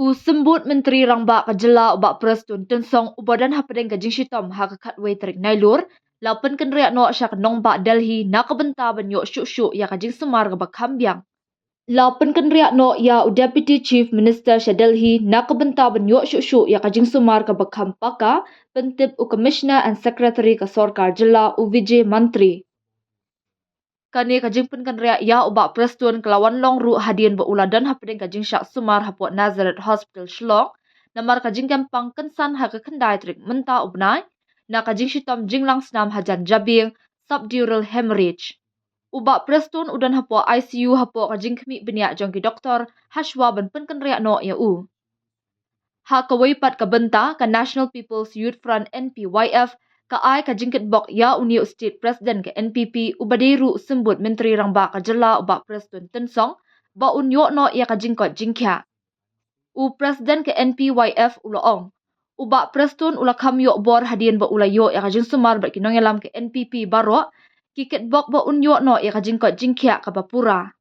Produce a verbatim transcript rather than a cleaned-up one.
U Symbud Myntri Rangbah ka Jylla u Bah Prestone Tynsong uba don hapdeng ka jingshitom ha ka khatwei tarik Nailur, la pynkynriah noh sha ka nongbah Delhi na ka bynta ban ïoh shuh shuh ïa ka jingsumar kaba kham biang. La pynkynriah noh ïa u Deputy Chief Minister sha Delhi na ka bynta ban ïoh shuh shuh ïa ka jingsumar kaba kham paka, pyntip u Commissioner and Secretary ka Sorkar Jylla u Vijay Mantri. Kane ka jingpynkynriah ïa u Bah Prestone ka la wan long ruh hadien ba u la don hapdeng ka jingshah sumar hapoh Nazareth Hospital Shillong, namar ka jingkyrpang kynsan ha ka khyndai tarik mynta u bnai, na ka jingshitom jinglang snam hajan jabieng, subdural hemorrhage. U Bah Prestone u don hapoh I C U hapoh ka jingkhmih bniah jong ki doktor, hashwa ban pynkynriah noh ïa u. Ha kawei pat ka bynta, ka National People's Youth Front, N P Y F, ka ai ka jingkitbok ïa une u State President ka N P P uba dei ruh u Symbud Myntri Rangbah ka Jylla u Bah Prestone Tynsong, ba un ïoh noh ïa ka jingkoit jingkhiah. U President ka N P Y F u la ong, u Bah Prestone u la kham ïoh bor hadien ba u la ïoh ïa ka jingsumar bad ki nongïalam ka N P P baroh, ki kitbok ba un ïoh noh ïa ka jingkoit jingkhiah kaba pura.